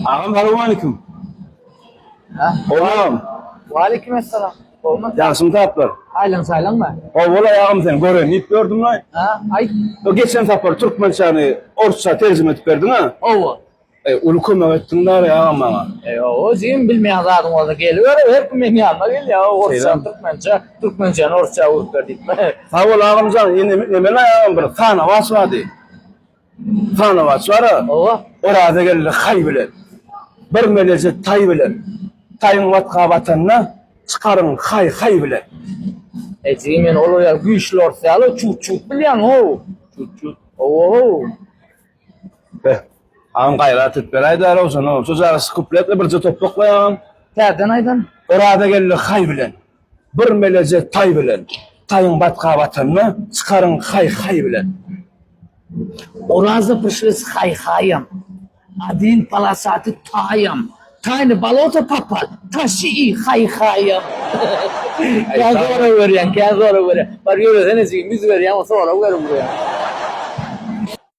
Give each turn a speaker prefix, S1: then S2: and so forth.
S1: Agam salowmalikim. Gowmy?
S2: Waleýkim essalam. Gowmy?
S1: Ýagşymy taplar?
S2: Aýlan saýlanmy?
S1: Gowy agam seni gören diýip gördüm-laý.
S2: Ha, aýt.
S1: O geçen sapar türkmençäni orsça terjime edip berdiň-a?
S2: Hawa.
S1: Eý, uly kömek etdiň dary agam maňa.
S2: Eý, hawa, jigim bilmeýän zadyň bolsa geliber, her kim meň ýanyma gelýär, orsça, türkmençe, türkmençäni orsça öwürip ber diýip.
S1: Sag bol agamjan, indi nemelaý agam bir sanawaç bardy. Sanawaç bar-a.
S2: Hawa.
S1: Oraza geldi haý bilen. Bir meleje taý bilen. Taýyň batga batanda çykaryň haý haý bilen.
S2: Eý, jigim, men olar ýaly güýçli ors ýaly çut-çut bilýän-how.
S1: Çut-çut.
S2: Hawa-how.
S1: Beh. Agam gaýrat et beräýdä Röwşen-ow. Şu jagasy kupletli birje topbak agam.
S2: Täzeden aýdan.
S1: Oraza geldi haý bilen. Bir meleje taý bilen. Taýyň batga batanda çykaryň haý haý bilen.
S2: Oraza prişli s haý haýam. Adin palasaty taýam. Taýny bolota popal. Taşi i haý haýam. Kä sorag berýäň, kä sorag berýäň. Bar ýöresene jigim, ýüz berýäň, sorag berip urýaň.